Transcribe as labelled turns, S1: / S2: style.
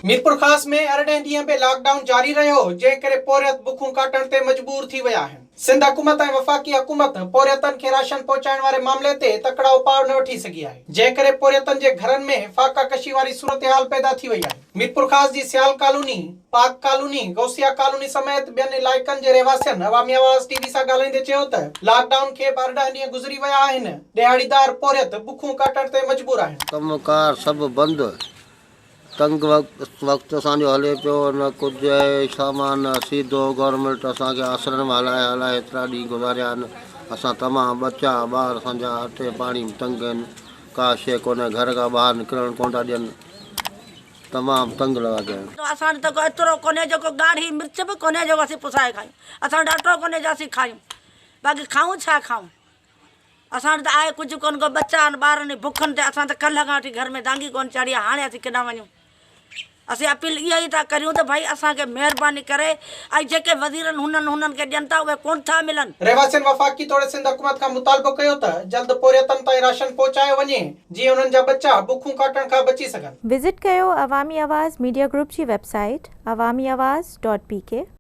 S1: ميرپورخاص ۾ ارڙهين ڏينهن به لاڪ ڊائون جاري رهيو، جنهن ڪري پورهيت بکون ڪاٽڻ تي مجبور ٿي ويا آهن. سنڌ حڪومت ۽ وفاقي حڪومت پورهيتن کي راشن پهچائڻ واري معاملي تي تڪڙا اپاء نه وٺي سگهي آهي، جنهن ڪري پورهيتن جي گهرن ۾ فاقه ڪشي واري صورتحال پيدا ٿي وئي آهي. ميرپورخاص جي Sial colony, Pak colony, Ghosia colony سميت ٻين علائقن جي رهواسين عوامي آواز ٽي وي سان ڳالهائيندي چيو ته لاڪ ڊائون کي به 18 ڏينهن گذري ويا آهن، ڏهاڙيدار پورهيت بکون ڪاٽڻ تي مجبور آهن.
S2: ڪم ڪار سڀ بند، تنگ وقت اسان جو هلي پيو نه ڪجهه آهي سامان نه سيڌو گورنمينٽ اسان کي آسرن ۾ هلائي هلائي هيترا ڏينهن گذاريا آهن اسان تمام ٻچا ٻار اسان جا اٽي پاڻي ۾ تنگ آهن ڪا شيء ڪونهي گهر کان ٻاهر نڪرڻ ڪونه ٿا ڏين تمام تنگ لڳا پيا آهن.
S3: اسان وٽ ته ڪو ايترو ڪونهي جيڪو ڳاڙهي مرچ به ڪونهي جيڪو اسين پسائي کايون اسان وٽ اٽو ڪونهي جو اسين کايون باقي کائون ڇا کائون. اسان وٽ ته آهي ڪجهه ڪونه ڪو ٻچا آهن ٻارن جي بکن تي اسان ته ڪلهه کان وٺي گهر ۾ دانگي ڪونه چاڙهي آهي هاڻي اسين ڪيڏانهن وڃون اسين اپيل اها ئي ٿا ڪريون ته ڀائي اسان کي مهرباني ڪري ۽ جيڪي وزيرن هنن هنن کي ڏين ٿا اهي ڪونه ٿا ملن.
S1: رهواسين وفاقي توڙي سنڌ حڪومت کان مطالبو ڪيو ته جلد پورهيتن تائين راشن پهچايو وڃي جيئن انهن جا ٻچا بکون ڪاٽڻ کان بچي سگهن.
S4: وزٽ ڪيو عوامي آواز ميڊيا گروپ جي web site Awami Awaz dot P K.